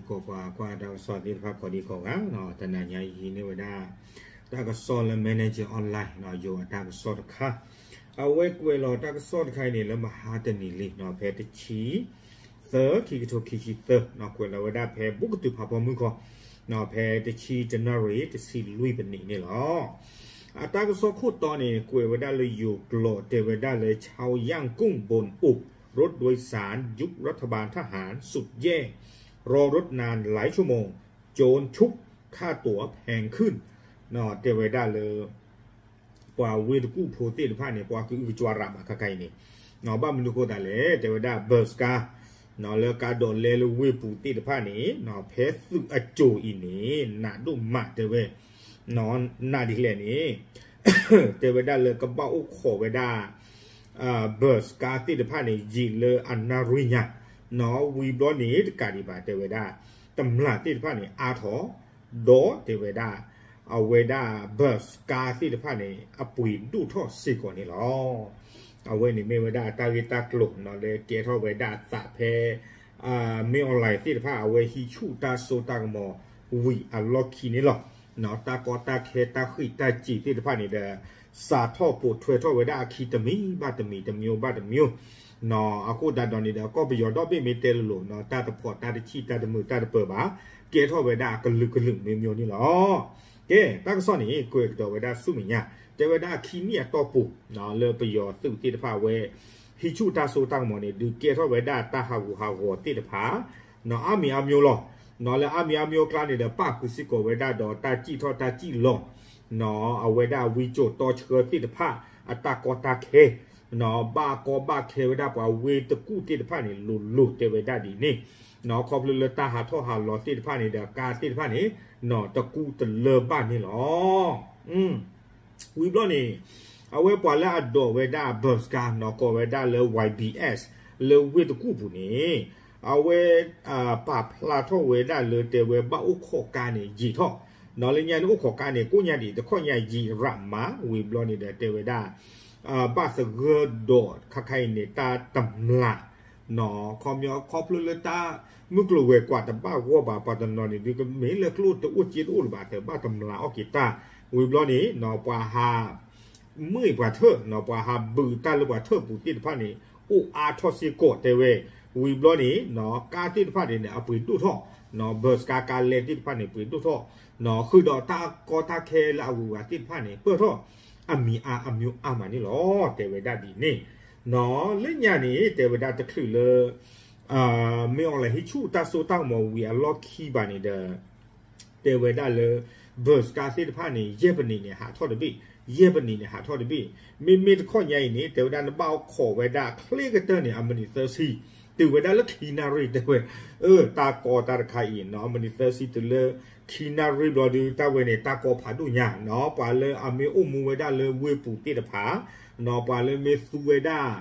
ကိးပှၤကွၢ်တၢ်ကစီၣ်သ့ၣ်တဖၣ်ကိးဒံကိးဂၤ, တနၤညါအံၤဟံးန့ၢ်ဝဲဒၣ် တၢ်ကစီၣ်လၢ Manager Online ယိၤအတၢ်ကစီၣ်တခါ, အဝဲကွဲးလီၤတၢ်ကစီၣ်တခါအံၤန့ၣ် လၢမဟါတနံၤလံ ဖဲတဆံသၢ ခံကထိခံဆံသၢ, ကွဲးလီၤဝဲဒၣ်ဖဲဘူးကတုၤဖးဖီမုၢ်ခီ, ဖဲတဆံ January တဆံလွံၢ်ပနံးန့ၣ်လီၤ. အတၢ်ကစီၣ်ခိၣ်တီန့ၣ် ကွဲးဝဲဒၣ်လၢယိၤကျိာ် တဲဝဲဒၣ်လၢ ชาวย่างกุ้งบ่นอุบ รถโดยสารยุครัฐบาลทหารสุดแย่ รอรถนานหลายชั่วโมง โจรชุก ค่าตั๋วแพงขึ้น တဲဝဲဒၣ်လၢ ပှၤဝ့ၢ်တကူၣ်ဖိသ့ၣ်တဖၣ်န့ၣ် ပှၤကအုကကွၢ်ရးဘၣ်ခါခါအံၤန့ၣ်, ဘၣ်မနုၤဃိသးလဲၣ် တဲဝဲဒၣ် bus ကါ လၢကါဒိးလဲလၢဝ့ၢ်ပူၤသ့ၣ်တဖၣ်န့ၣ် ဖဲသုးအစိၤအံၤန့ၣ် နးဒိၣ်မးတဲဝဲ, နးဒ်လဲၣ်န့ၣ် တဲဝဲဒၣ်လၢကဘၣ်အိၣ်ခိးဝဲဒၣ် bus ကါသ့ၣ်တဖၣ်န့ၣ် ယံာ်လၢအနၣ်ရံၣ်ညါ, ဝံၤဘျီန့ၣ်တကးဒံးဘၣ် တဲဝဲဒၣ် တမျၢ်သ့ၣ်တဖၣ်န့ၣ် အါထီၣ်, ဒီးတဲဝဲဒၣ် အဝဲဒၣ် bus ကါသ့ၣ်တဖၣ်န့ၣ် အပှ့ၤဒိၣ်ထီၣ်စ့ၢ်ကီးန့ၣ်လီၤ. အဝဲန့ၣ်မ့ၢ်ဝဲဒၣ်တၢ်ဂ့ၢ်တၢ်ကျိၤလၢကဲထီၣ်ဝဲဒၣ်အသးဖဲ မင်းအောင်လှိုင် သ့ၣ်တဖၣ် အဝဲဟံးဆူၣ်တၢ်စိတၢ်ကမီၤဝံၤအလီၢ်ခံန့ၣ်လီၤ. တၢ်ကီတၢ်ခဲတၢ်ဃံးတၢ်စ့ၤသ့ၣ်တဖၣ်န့ၣ်ဒီး စးထီၣ်ပိာ်ထွဲထီၣ်ဝဲဒၣ်အခံတမံၤဘၣ်တမံၤ တမျိုးဘၣ်တမျိုး, အဃိသတးဒီးန့ၣ်ဒီး ကီၢ်ပယီၤဒီဘ့ၣ်မ့ၢ်တဲလိၤလိၤ တၢ်တဖှီၣ်တၢ်တဆံၣ်တၢ်တမုာ်တၢ်တပၢၤဘၣ်, ကဲထီၣ်ဝဲဒၣ်အကလုာ်ကလုာ်မျိုးမျိုးန့ၣ်လီၤ. ကဲ တၢ်ကစီၣ်န့ၣ် ကွဲးကဒီးဝဲဒၣ်ဆူမဲာ်ညါ တဲဝဲဒၣ်အခံနံၣ်အတီၢ်ပူၤ လၢပယီၤသုးသ့ၣ်တဖၣ်အဝဲ ဟံးဆူၣ်တၢ်စိတၢ်ကမီၤန့ၣ် ဒုးကဲထီၣ်ဝဲဒၣ်တၢ်ဟးဂူာ်ဟးဂီၤသ့ၣ်တဖၣ် အါမံၤအါမျိုးလီၤ. လၢအါမံၤအါမျိုးအကျါန့ၣ်ဒီး ပၣ်ဃုာ်စ့ၢ်ကီးဝဲဒၣ်ဒီးတၢ်စံၣ်ထီၣ်တၢ်စံၣ်လီၤ အဝဲဒၣ်ဝံစိာ်တီဆှၢသ့ၣ်တဖၣ် အတၢ်ကီတၢ်ခဲ ဘၣ်ကီဘၣ်ခဲဝဲဒၣ်ပှၤဝ့ၢ်တကူၣ်သ့ၣ်တဖၣ်န့ၣ် လိၤလိၤတဲဝဲဒၣ်ဒ်န့ၣ်, ခီဖျိလၢတၢ်ဟးထီၣ်ဟးလီၤသ့ၣ်တဖၣ်န့ၣ်ဒီး ကါသ့ၣ်တဖၣ်န့ၣ် တကူတလၢဘၣ်န့ၣ်လီၤ. ဝံၤဘျီန့ၣ် အဝဲပှၤလၢအဒိးဝဲဒၣ် bus ကါ ကိးဝဲဒၣ်လၢ Y B S လၢဝ့ၢ်တကူၣ်ပူၤန့ၣ် အဝဲ ပာ်ဖျါထီၣ်ဝဲဒၣ်လၢတဲဝဲဘၣ်အိၣ်ခိးကါန့ၣ်ယံာ်ထီၣ်, လၢညါန့ၣ်အိၣ်ခိးကါန့ၣ် ကိးညါဒံး တခီၣ်ညါယံာ်ရးမး ဝံၤဘျီန့ၣ်ဒီးတဲဝဲဒၣ် ဘၣ်သဂၢၢ်ဒီးခါခါအံၤန့ၣ် တၢ်တမျၢ် ခီပညီ ခီဖျိလၢတၢ်မုၢ်ကျိၤဝဲၤကွာ်တဘၣ်ဂီၢ်ဘၣ် ပှၤတနီၤန့ၣ် ဒုးကမ့ၢ်လၢကျိၣ်တအိၣ်စ့တအိၣ်လၢၤဘၣ် တဘၣ်တမျၢ်အီၣ်က့ၤတၢ်, ဝံၤဘျီန့ၣ် ပှၤဟး မ့ၢ်ပှၤထၢၣ် ပှၤဟးဘုးတၢ်လၢပှၤထၢၣ်ပူၤသ့ၣ်တဖၣ်န့ၣ် အိၣ်အါထီၣ်စ့ၢ်ကီးတဲဝဲ, ဝံၤဘျီန့ၣ် ကါသ့ၣ်တဖၣ်န့ၣ် အပှ့ၤဒိၣ်ထီၣ်, bus ကါ ကါလဲသ့ၣ်တဖၣ်န့ၣ် ပှ့ၤဒိၣ်ထီၣ်, ဃုာ်ဒီးတၢ်ကီတၢ်ခဲလၢအဂုၤအဂၤသ့ၣ်တဖၣ်န့ၣ် ပၢၢ်ထီၣ် အမံၤအါအမျိုးအါမးန့ၣ်လီၤ တဲဝဲဒၣ်ဒ်န့ၣ်, လၢညါန့ၣ် တဲဝဲဒၣ်တချုးလၢ မ့ၢ်အီၤလဲၤ ဟံးဆူၣ်တၢ်စိတၢ်ကမီၤဝံၤအလီၢ်ခံဘၣ်န့ၣ်ဒီး တဲဝဲဒၣ်လၢ bus ကါသ့ၣ်တဖၣ်န့ၣ် ယဲၢ်ပနံးန့ၣ်ဟးထီၣ်တဘ့ၣ်, ယဲၢ်ပနံးန့ၣ်ဟးထီၣ်တဘ့ၣ်, မ့မ့ၢ်တခီၣ်ညါအံၤန့ၣ် တဲဝဲဒၣ်နဘၣ်အိၣ်ခိးဝဲဒၣ်ချ့ကတၢၢ်န့ၣ် အမံးနံးသၢဆံ, တုၤဝဲဒၣ်လၢခံနၣ်ရံၣ်တဲဝဲ, အၢ တၢ်ကီတၢ်တခါအံၤနီၤ အမံးနံးသၢဆံတုၤလၢ ခံနၣ်ရံၣ်ဘျီဒုး တၢ်ဝဲန့ၣ် တၢ်ကီဖးဒိၣ်ညါနီၤ ပှၤလၢအမ့ၢ်အိၣ်မူဝဲဒၣ်လၢဝ့ၢ်ပူၤသ့ၣ်တဖၣ် နီၤ ပှၤလၢမ့ၢ်သူဝဲဒၣ်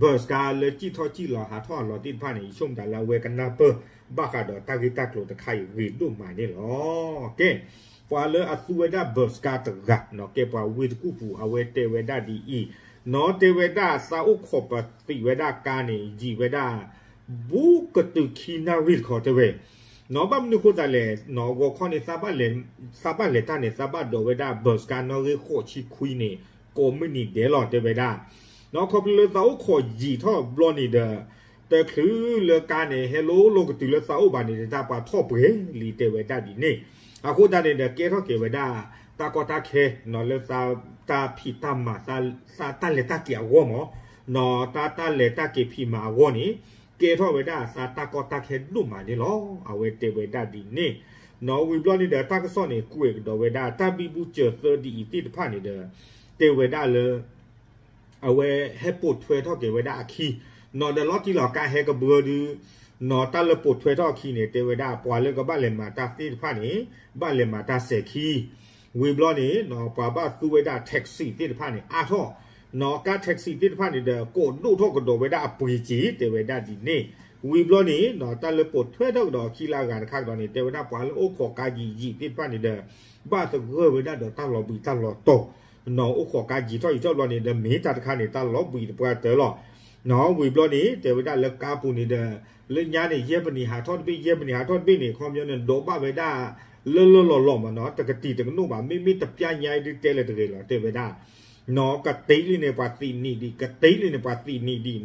bus ကါလၢစံၣ်ထီၣ်စံၣ်လီၤဟးထီၣ်ဟးလီၤသ့ၣ်တဖၣ်န့ၣ် ယဆိကမိၣ်တၢ်လၢအဝဲကနၢ်ပၢၢ် ဘၣ်ဃးဒီးတၢ်ဂ့ၢ်တၢ်ကျိၤတခါအံၤဂ့ၤဒိၣ်မးန့ၣ်လီၤ. ကဲ ပှၤလၢအသူဝဲဒၣ် bus ကါတဂၤနီၤ ကဲပှၤဝ့ၢ်တကူၣ်ပူၤ အဝဲတဲဝဲဒၣ်ဒ်အံၤ, နီၤတဲဝဲဒၣ်သးအိၣ်ခိးပသံးဝဲဒၣ်ကါန့ၣ် ယံာ်ဝဲဒၣ် ဘူးကတုၤခံနၣ်ရံၣ်တခီတဲဝဲ နီၤ ဘၣ်မနုၤဃိသးလဲၣ် နီၤ ဂီၤခီန့ၣ် သးဘၣ်လဲၤတၢ်န့ၣ် သးဘၣ်ဒိးဝဲဒၣ် bus ကါနီၣ်ဂံၢ်ဃိးဆံခွံန့ၣ် ကိးမုၢ်နံၤဒဲးလီၤ တဲဝဲဒၣ် နီၤ ခီဖျိလၢသးအိၣ်ခိးယံာ်ထီၣ်ဘျီန့ၣ်ဒီး တချုးလၢကါန့ၣ် ဟဲလိၤလိၤကတုၤလၢသးအိၣ်ဘၣ်န့ၣ် တၢ်ပှၤထီၣ်ပှဲၤလံ တဲဝဲဒၣ်ဒ်န့ၣ် အဃိသတးန့ၣ်ဒီး ကဲထီၣ်က့ၤဝဲဒၣ် တၢ်ကီတၢ်ခဲ နီၤ လၢတၢ်ဖံးတၢ်မၤ တၢ်လဲၤတၢ်က့ၤအဂီၢ်မး နီၤ တၢ်တၢ်လဲၤတၢ်က့ၤဖံးမၤအဂီၢ်န့ၣ် ကဲထီၣ်ဝဲဒၣ်သးတၢ်ကီတၢ်ခဲဒိၣ်မးန့ၣ်လီၤ. အဝဲတဲဝဲဒၣ်ဒ်န့ၣ် နီၤ ဝံၤဘျီန့ၣ်ဒီး တၢ်ကစီၣ်န့ၣ် ကွဲးကဒီးဝဲဒၣ် တၢ်ဘံဘူစၢၤသၢဒ်အံၤသ့ၣ်တဖၣ်န့ၣ်ဒီး တဲဝဲဒၣ်လၢ အဝဲဟဲပိာ်ထွဲထီၣ်က့ၤဝဲဒၣ်အခံ နီၤ ဒီးလီၤတံၢ်လီၤကါဟဲကဘှၢဒုး နီၤ တၢ်လၢပိာ်ထွဲထီၣ်အခံန့ၣ် တဲဝဲဒၣ်ပှၤလၢကဘၣ်လဲၤမၤတၢ်သ့ၣ်တဖၣ်န့ၣ် ဘၣ်လဲၤမၤတၢ်စဲၤခံ ဝံၤဘျီန့ၣ် နီၤ ပှၤဘၣ်သူဝဲဒၣ် taxi သ့ၣ်တဖၣ်န့ၣ် အါထီၣ် နီၤ ကါ taxi သ့ၣ်တဖၣ်န့ၣ်ဒီး ကိးဒိၣ်ထီၣ်ကဒီးဝဲဒၣ်အပှ့ၤစ့ၤ တဲဝဲဒၣ်ဒ်န့ၣ် ဝံၤဘျီန့ၣ် နီၤ တၢ်လၢပိာ်ထွဲထီၣ်ကဒီးအခံလၢအဂၤတခါကဒီးန့ၣ် တဲဝဲဒၣ်ပှၤလၢအိၣ်ခိးကါယံာ်ယံာ်သ့ၣ်တဖၣ်န့ၣ်ဒီး ဘၣ်သဂၢၢ်ဝဲဒၣ်ဒီးတၢ်လီၤဘှံးတၢ်လီၤတီၤ နီၤ အိၣ်ခိးကါယံာ်ထီၣ်ယံာ်ထီၣ်ဘျီန့ၣ်ဒီး မ့ၢ်တၢ်တခါန့ၣ် တၢ်လီၤဘှံးတပှၢ်တၢၢ်လီၤ. ဝံၤဘျီန့ၣ် တဲဝဲဒၣ်လၢကါပူၤန့ၣ်ဒီး လၢညါန့ၣ် ယဲၢ်မံးနံးဟးထီၣ်တဘ့ၣ် ယဲၢ်မံးနံးဟးထီၣ်တဘ့ၣ်န့ၣ် ခီပညီန့ၣ် ဒိးဘၣ်ဝဲဒၣ်လၢလၢလီၢ်လီၢ်မးနီၤ တကတံာ်တကနိၣ်ဘၣ် မ့မ့ၢ်တပျၢ်ညါအံၤဒုးတဲလၢတဂ့ၤလီၤ တဲဝဲဒၣ် နီၤ ကတ့လံန့ၣ် ပှၤသံးနံးဒံး ကတ့လံန့ၣ် ပှၤသံးနံးဒံးနီၤ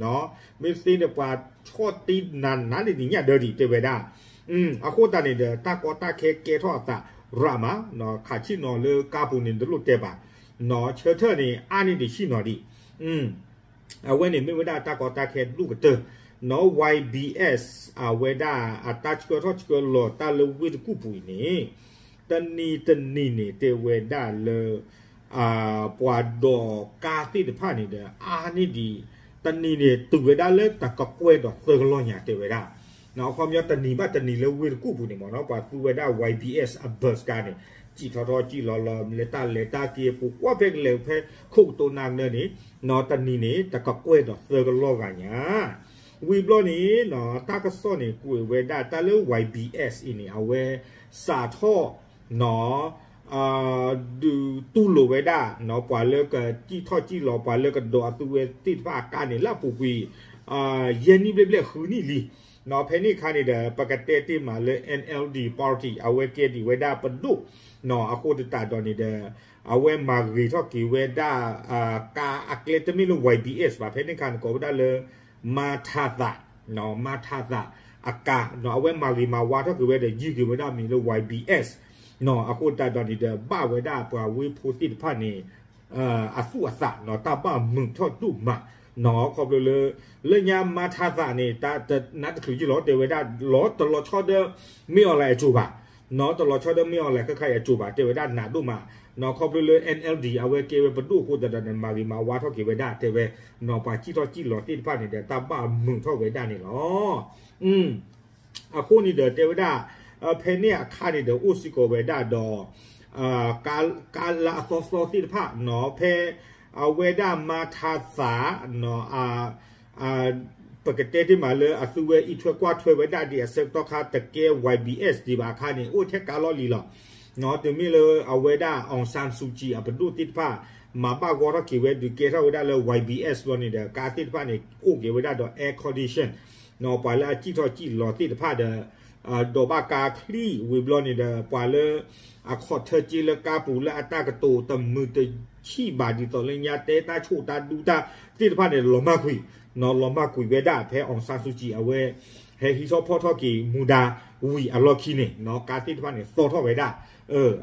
မ့ၢ်သ့န့ၣ် ပှၤဆီၣ်တံၢ်နးနးဒံးဒံးညၣ်ဒၢဒံး တဲဝဲဒၣ် အဃိသတးန့ၣ်ဒီး တၢ်ကီတၢ်ခဲကဲထီၣ်အသးရးမး ခးဆံၣ်နီၤလၢကါပူၤန့ၣ် တလိၣ်တဲဘၣ် နီၤ ဆၢထၢၣ်န့ၣ် အါန့ၢ်ဒံးဆံၣ်နီၤဒံး အဝဲန့ၣ်မ့ၢ်ဝဲဒၣ်တၢ်ကီတၢ်ခဲဒိၣ်ကတၢၢ် နီၤ Y B S အဝဲဒၣ်အတၢ်ဆှၢထီၣ်ဆှၢလီၤတၢ်လၢဝ့ၢ်တကူၣ်ပူၤအံၤန့ၣ် တနံၤတနံၤန့ၣ် တဲဝဲဒၣ်လၢ ပှၤဒိးကါသ့ၣ်တဖၣ်န့ၣ်ဒီး အါန့ၢ်ဒံး တနံၤန့ၣ် တုၤဝဲဒၣ်လၢတကကွဲၢ်ဒီးသၢကလီၢ်ညါ တဲဝဲဒၣ် အခီပညီတနံၤဘၣ်တနံၤလၢဝ့ၢ်တကူၣ်ပူၤန့ၣ်မ့ၢ်နီၤ ပှၤသူဝဲဒၣ် Y B S အ bus ကါန့ၣ် စံၣ်ထီၣ်ထီၣ်စံၣ်လီၤလီၤ လဲၤတၢ်လဲၤတၢ်က့ၤ ပူၤကွၢ်ဖဲကလဲၤဖဲခိၣ်ကတိၤနၤကနၢန့ၣ် နီၤ တနံၤန့ၣ် တကကွဲၢ်ဒီးသၢကလီၢ်ဂၤညါ ဝံၤဘျီန့ၣ် တၢ်ကစီၣ်န့ၣ် ကွဲးဝဲဒၣ်တၢ်လၢ Y B S အံၤန့ၣ် အဝဲစးထီၣ် နီၤ ဒုးတူၢ်လိာ်ဝဲဒၣ် နီၤ ပှၤလၢကစံၣ်ထီၣ်စံၣ်လီၤ ပှၤလၢကဒိးအသုဝဲသ့ၣ်တဖၣ်အကါန့ၣ် လၢအပူၤကွံာ် ယဲၢ်နံၣ်ဘျဲၣ်ဘျဲၣ်ဃုနံၣ်လံ နီၤ ဖဲန့ၣ်အခါန့ၣ်ဒီး ပကတဲတ့ၢ်မးလၢ N L D party အဝဲကဲဒံးဝဲဒၣ်ပဒိၣ် နီၤ အဃိသတးဒီးန့ၣ်ဒီး အဝဲမၤဂ့ၤထီၣ်က့ၤဝဲဒၣ် ကါအကျဲတမ့ၢ်လၢ Y B S ဘၣ် ဖဲန့ၣ်အခါန့ၣ် ကိးဝဲဒၣ်လၢ မၤထးသး နီၤ မၤထးသးအကါ နီၤ အဝဲမၤဂ့ၤမၤဝါထီၣ်က့ၤဝဲဒီး ယုၢ်က့ၤဝဲဒၣ်မံၤလၢ Y B S နီၤ အဃိသတးဒီးန့ၣ်ဒီး ဘၣ်ဝဲဒၣ်ပှၤဝ့ၢ်ဖိသ့ၣ်တဖၣ်န့ၣ် အသူၣ်အသး နီၤ တၢ်ဘၣ်မုာ်ထီၣ်ဒိၣ်မး နီၤ ခီဖျိလၢ လၢညါမၤထးသးန့ၣ် တၢ်တနါတချုးယုၢ်လီၤ တဲဝဲဒၣ်လီၤ တလီၤဆီဒီး မ့ၢ်အီၤလဲၣ်အစိၤဘၣ် နီၤ တလီၤဆီဒီးမ့ၢ်အီၤလဲၣ် ခဲခါအံၤအစိၤဘၣ် တဲဝဲဒၣ်နးဒိၣ်မး နီၤ ခီဖျိလၢ N L D အဝဲကဲဝဲပဒိၣ်အဃိသတးဒီးန့ၣ် မၤဂ့ၤမၤဝါထီၣ်က့ၤဝဲဒၣ် တဲဝဲ နီၤ ပှၤစံၣ်ထီၣ်စံၣ်လီၤသ့ၣ်တဖၣ်န့ၣ်ဒီး တၢ်ဘၣ်မုာ်ထီၣ်ဝဲဒၣ်န့ၣ်လီၤ အဃိန့ၣ်ဒီးတဲဝဲဒၣ် ဖဲန့ၣ်အခါန့ၣ်ဒီး အိၣ်စ့ၢ်ကီးဝဲဒၣ်ဒီး ကါလၢအသီသီသ့ၣ်တဖၣ် နီၤ ဖဲအဝဲဒၣ်မၤထးသး နီၤ ပကတဲတ့ၢ်မးလၢအသုဝဲအံးထွဲကွၢ်ထွဲဝဲဒၣ်ဒ်အဆၢကတီၢ်ခါတကဲ Y B S ဒံးဘၣ်အခါန့ၣ် အိၣ်ထဲကါလီၢ်လံၤလီၤ နီၤ တုၤမ့ၢ်လၢအဝဲဒၣ် အောင်ဆန်းစုကြည် အပဒိၣ်သ့ၣ်တဖၣ် မၤဘၣ်ဂီၢ်ထီၣ်က့ၤဝဲဒုးကဲထီၣ်ဝဲဒၣ်လၢ Y B S လီၤန့ၣ်ဒီး ကါသ့ၣ်တဖၣ်န့ၣ် အိၣ်က့ၤဝဲဒၣ်ဒီး air condition နီၤ ပှၤလၢအစံၣ်ထီၣ်စံၣ်လီၤသ့ၣ်တဖၣ်ဒီး ဒိးဘၣ်ကါချံ ဝံၤဘျီန့ၣ်ဒီး ပှၤလၢအခီၣ်ထၢက့လၢကါပူၤလၢအတၢ်ကတိၤတမုာ်တဆံၣ်ဘၣ်ဒ်သိးလၢညါတဲတၢ်ဆိၣ်တၢ်ဒူတၢ်သ့ၣ်တဖၣ်န့ၣ် လီၤမၢ်ကွံာ် နီၤ လီၤမၢ်ကွံာ်ဝဲဒၣ် ဖဲ အောင်ဆန်းစုကြည် အဝဲ ဟဲဟံးထီၣ်ဖီၣ်ထီၣ်က့ၤမူဒါဝံၤအလီၢ်ခံန့ၣ် နီၤ ကါသ့ၣ်တဖၣ်န့ၣ် သီထီၣ်ဝဲဒၣ်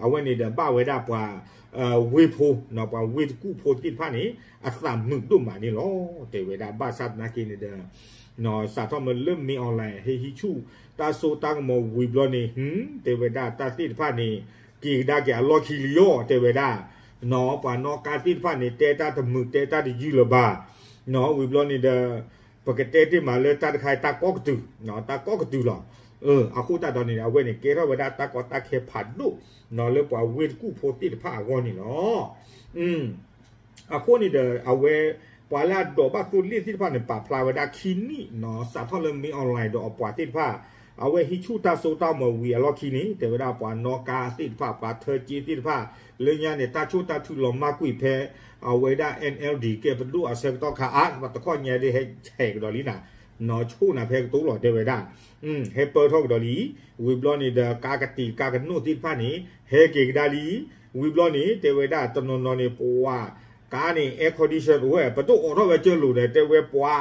အဝဲန့ၣ်ဒီးဘၣ်ဝဲဒၣ်ပှၤ ဝ့ၢ်ဖိ နီၤ ပှၤဝ့ၢ်တကူၣ်ဖိသ့ၣ်တဖၣ်န့ၣ် အသးမုာ်ဒိၣ်မးန့ၣ်လီၤ တဲဝဲဒၣ် ဘၣ်ဆၣ်သနာ်က့န့ၣ်ဒီး စးထီၣ်မ့ၢ်လၢ မင်းအောင်လှိုင် ဟဲဟံးဆူၣ်တၢ်စိတၢ်ကမီၤဝံၤဘျီန့ၣ် တဲဝဲဒၣ်တၢ်သ့ၣ်တဖၣ်န့ၣ် က့ၤကဒါက့ၤအလီၢ်ခံလံလီၤ တဲဝဲဒၣ် နီၤ ပှၤနီၣ်ကါသ့ၣ်တဖၣ်န့ၣ် တဲတၢ်တမုာ်တဲတၢ်တယုၢ်လၢၤဘၣ် နီၤ ဝံၤဘျီန့ၣ်ဒီး ပကတဲတ့ၢ်မးလၢတၢ်တခါအံၤတၢ်ကီကတုာ် တၢ်ကီကတုာ်လီၤ အဃိသတးဒီးန့ၣ် အဝဲန့ၣ်ကဲထီၣ်ဝဲဒၣ်တၢ်ကီတၢ်ခဲဖးဒိၣ် နီၤ လၢပှၤဝ့ၢ်တကူၣ်ဖိသ့ၣ်တဖၣ်အဂီၢ်န့ၣ်လီၤ အဃိန့ၣ်ဒီး အဝဲ ပှၤလၢအဒိးဘၣ်သိၣ်လ့ၣ်သ့ၣ်တဖၣ်န့ၣ် ပာ်ဖျါဝဲဒၣ်ခံနံၣ်နီၤ စးထီၣ်လၢ မင်းအောင်လှိုင် ဒီးအပှၤသ့ၣ်တဖၣ် အဝဲဟံးဆူၣ်တၢ်စိတၢ်ကမီၤဝံၤအလီၢ်ခံန့ၣ် တဲဝဲဒၣ်ပှၤနီၣ်ကါသ့ၣ်တဖၣ် ပှၤထၢက့သ့ၣ်တဖၣ် လၢညါန့ၣ် တၢ်ဆိၣ်တၢ်ထုးလီၤမၢ်ကွံာ်ဖဲ အဝဲဒၣ် N L D ကဲပဒိၣ်အဆၢကတီၢ်ခါအါ ပှၤတခီညါဒ်ဟဲဆဲးကဒီးလံနၤ နီၢ်ဆိၣ်နၤဖဲကတိၤလီၤ တဲဝဲဒၣ် ဟဲပၢၢ်ထီၣ်ကဒီးလံ ဝံၤဘျီန့ၣ်ဒီး ကါကတံာ်ကါကနိၣ်သ့ၣ်တဖၣ်န့ၣ် ဟဲက့ၤကဒါလံ ဝံၤဘျီန့ၣ် တဲဝဲဒၣ်တနီၤနီၤန့ၣ် ပှၤ ကါန့ၣ် air condition အိၣ်ဝဲ ပဒိၣ်အိးထီၣ်ဝဲကၢလိာ်ဒီး တဲဝဲပှၤ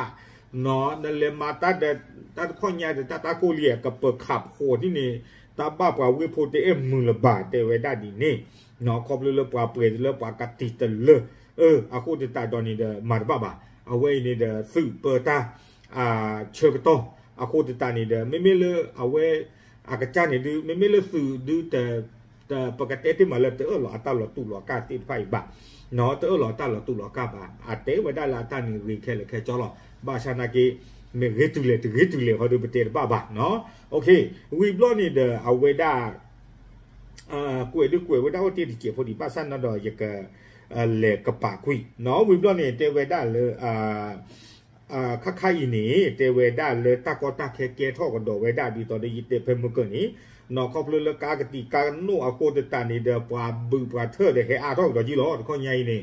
နီၢ် နလဲၤမၤတၢ်ဒီး တၢ်တခီညါဒီး တၢ်တၢ်ကိၢ်လံ ကပၢၤခးဖှိးဒ်န့ၣ် တၢ်ဘၣ်ပှၤဝ့ၢ်ဖိတအဲၣ်မုာ်လၢၤဘၣ် တဲဝဲဒၣ်ဒ်န့ၣ် နီၢ် ခီဖျိလၢပှၤပှဲၤလၢပှၤကတံာ်တလၢ အဃိသတးဒီးန့ၣ်ဒီး မၤတဘၣ်ဘၣ် အဝဲအံၤန့ၣ်ဒီး သုးပၢတၢ် ဆၢကတီၢ် အဃိသတးန့ၣ်ဒီး မ့မ့ၢ်လၢအဝဲ အကစၢ်န့ၣ်ဒုး မ့မ့ၢ်လၢသုးဒုး ပကတဲတ့ၢ်မးလၢတအၢၣ်လီၤအတၢ်လီၤတူာ်လီၤကာ်သ့ၣ်တဖၣ်အံၤဘၣ်, တအၢၣ်လီၤအတၢ်လီၤတူာ်လီၤကာ်ဘၣ်, အတဲဝဲဒၣ်လၢအတၢ်န့ၣ်ဂ့ၤခဲလၢာ်ခဲဆ့လီၤ. ဘၣ်ဆၣ်နာ်က့ မ့ၢ်ဂ့ၤတုၤလဲၣ်တဂ့ၤတုၤလဲၣ်ဟီဒုးပတဲတဘၣ်ဘၣ်, ဝံၤဘျီန့ၣ်ဒီးအဝဲဒၣ် ကွဲးဒုးကွဲးဝဲဒၣ်အိၣ်တ့ၢ်တစဲးဖိဒံး ဘၣ်ဆၣ်န့ၣ်ဒီးယက လဲၤကပာ်ကွံာ်, ဝံၤဘျီန့ၣ် တဲဝဲဒၣ်လၢ ခါခါအံၤန့ၣ် တဲဝဲဒၣ်လၢတၢ်ကီတၢ်ခဲကဲထီၣ်ကဒီးဝဲဒၣ် ဒ်သိးဒီးယတဲဖဲမုၢ်ကၢၢ်န့ၣ်, နီၢ် ခီဖျိလၢကါကတံာ်ကါကနိၣ်အဃိသတးန့ၣ်ဒီး ပှၤဘုးပှၤထၢၣ်ဒီးဟဲအါထီၣ်ကဒီးက့လီၤ. တခီညါအံၤန့ၣ်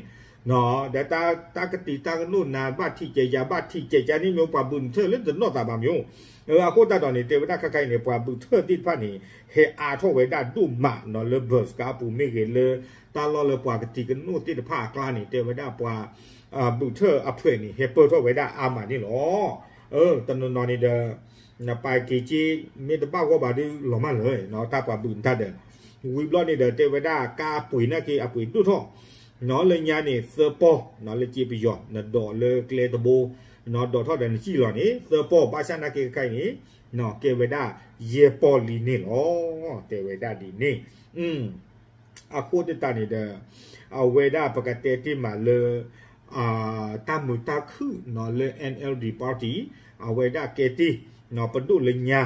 ဒီးတၢ်ကတံာ်တၢ်ကနိၣ် နၤဘၣ်ထံးကဲး ယၤဘၣ်ထံးကဲး ကန့ၣ်မ့ၢ်ပှၤဘုးနထၢၣ်လၢတနီၣ်သးဘၣ်မ့ၢ်. အဃိသတးဒီးန့ၣ် တဲဝဲဒၣ်ခဲခါအံၤန့ၣ် ပှၤဘုးထၢၣ်သ့ၣ်တဖၣ်န့ၣ် ဟဲအါထီၣ်ဝဲဒၣ်ဒိၣ်မးနီၤ လၢ bus ကါအပူၤမ့ၢ်ဂ့ၤ လၢတၢ်လီၢ်လၢပှၤကတံာ်ကနိၣ်သ့ၣ်တဖၣ်အကျါန့ၣ် တဲဝဲဒၣ်ပှၤ ဘုးထၢၣ်အဖှဲးန့ၣ် ဟဲပၢၢ်ထီၣ်ဝဲဒၣ်အါမးန့ၣ်လီၤ. တနီၤနီၤန့ၣ်ဒီး နပာ်က့ၤက့ မ့ၢ်တဘၣ်ဂီၢ်ဘၣ်ဒီးလီၤမၢ်လၢၤ တၢ်ပှၤဘုးနတၢ်ဒီး ဝံၤဘျီန့ၣ်ဒီး တဲဝဲဒၣ်ကါပှ့ၤနာ်က့ အပှ့ၤဒိၣ်ထီၣ် နီၤလၢညါန့ၣ် သၢပီၢ် နီၤလၢက့ပယီၤ နဒိးလၢကျဲတဘိ နီၤဒိးထီၣ်ဒီးနစံၣ်လီၤန့ၣ် သၢပီၢ် ဘၣ်ဆၣ်နာ်က့ခဲခါအံၤန့ၣ် ကဲဝဲဒၣ်ယဲၢ်ပီၢ်လံန့ၣ်လီၤ. တဲဝဲဒၣ်ဒ်န့ၣ် အဃိသတးန့ၣ်ဒီး အဝဲဒၣ်ပကတဲတ့ၢ်မးလၢ တၢ်မုာ်တၢ်ခုၣ်နီၤလၢ NLD party အဝဲဒၣ်ကဲတ့ၢ် ပဒိၣ်လၢညါ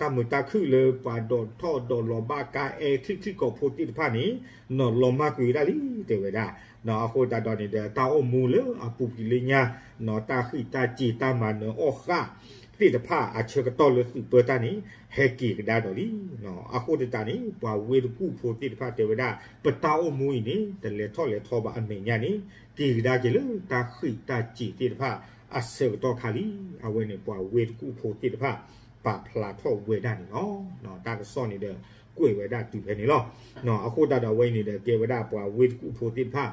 တၢ်မုာ်တၢ်ခုၣ်လၢပှၤဒိးထီၣ်ဒိးလီၤဘၣ်ကါအဲချံၣ်ချံၣ်ကိးဖိသ့ၣ်တဖၣ်န့ၣ် နီၤလီၤမၢ်ကွံာ်ဝဲဒၣ်လံ တဲဝဲဒၣ်. အဃိသတးဒီးန့ၣ်ဒီး တၢ်အိၣ်မူလၢအပူၤကွံာ်လၢညါ နီၤတၢ်ဃံးတၢ်စ့ၤတၢ်မၤနၢၤအီၣ်ဃၣ်သ့ၣ်တဖၣ်အဆၢကတီၢ်လၢသုးပၢတၢ်န့ၣ် ဟဲက့ၤကဒါဒီးလံ. အဃိသတးန့ၣ် ပှၤဝ့ၢ်တကူၣ်ဖိသ့ၣ်တဖၣ်တဲဝဲဒၣ် ပတၢ်အိၣ်မူအံၤန့ၣ် တလဲၤထီၣ်လဲၤထီဘၣ်အမဲာ်ညါန့ၣ် က့ၤကဒါက့ၤလၢတၢ်ဃံးတၢ်စ့ၤသ့ၣ်တဖၣ်အဆၢကတီၢ်ခါလံ. အဝဲန့ၣ်ပှၤဝ့ၢ်တကူၣ်ဖိသ့ၣ်တဖၣ် ပာ်ဖျါထီၣ်ဝဲဒၣ်န့ၣ်လီၤ. တၢ်ကစီၣ်န့ၣ်ဒီး ကွဲးဝဲဒၣ်တုၤဖဲန့ၣ်လီၤ. အဃိသတးဒီးအဝဲအံၤန့ၣ်ဒီး ကဲဝဲဒၣ်ပှၤဝ့ၢ်တကူၣ်ဖိသ့ၣ်တဖၣ်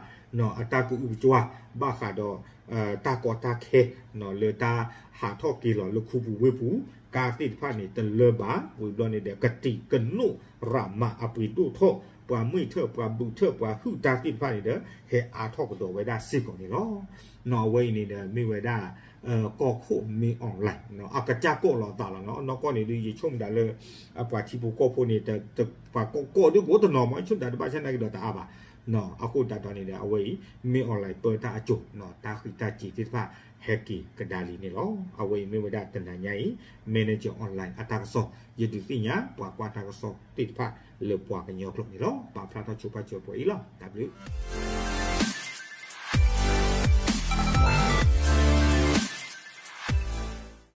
အတၢ်ကအုကစွါ ဘၣ်ဃးဒီး တၢ်ကီတၢ်ခဲ လၢတၢ်ဟးထီၣ်က့ၤလီၤလၢခူပူၤဝ့ၢ်ပူၤ ကါသ့ၣ်တဖၣ်န့ၣ် တလၢဘၣ် ဝံၤဘျီန့ၣ်ဒီး ကတံာ်ကနိၣ်ရးမးအပှ့ၤဒိၣ်ထီၣ် ပှၤမုာ်ထၢၣ် ပှၤဘုးထၢၣ် ပှၤဟုၣ်တၢ်သ့ၣ်တဖၣ်န့ၣ်ဒီး ဟဲအါထီၣ်ကဒီးဝဲဒၣ်စ့ၢ်ကီးန့ၣ်လီၤ. အဝဲအံၤန့ၣ်ဒီး မ့ၢ်ဝဲဒၣ် ကီၢ်ခိၣ် မင်းအောင်လှိုင် အကစၢ်ကိးလီၤသးလီၤနီၤ နီၢ်ကီၢ်န့ၣ်ဒုး ယဆိကမိၣ်ဒၣ်လၢ ပှၤထံဖိကီၢ်ဖိန့ၣ် ပှၤကိးကိးဒုးကိးတနီၤမး ယဆိကမိၣ်ဒၣ်တဘၣ်ဆၣ်နာ်က့ဒီးတအါဘၣ်. အဃိသတးဒီးန့ၣ်ဒီး အဝဲအံၤ မင်းအောင်လှိုင် ပၢတၢ်အစိၤ တၢ်ဃံးတၢ်စ့ၤသ့ၣ်တဖၣ် ဟဲက့ၤကဒါလံန့ၣ်လီၤ. အဝဲအံၤမ့ၢ်ဝဲဒၣ်တနၤညါအံၤ Manager Online အတၢ်ကစီၣ် ယဒုးသ့ၣ်ညါ ပှၤကွၢ်တၢ်ကစီၣ်သ့ၣ်တဖၣ်လၢပှၤကညီကျိာ်န့ၣ်လီၤ. ပာ်ဖျါထီၣ်ဆိပာ်စၢၤပှဲၤအံၤလီၤ. တၢ်ဘျုး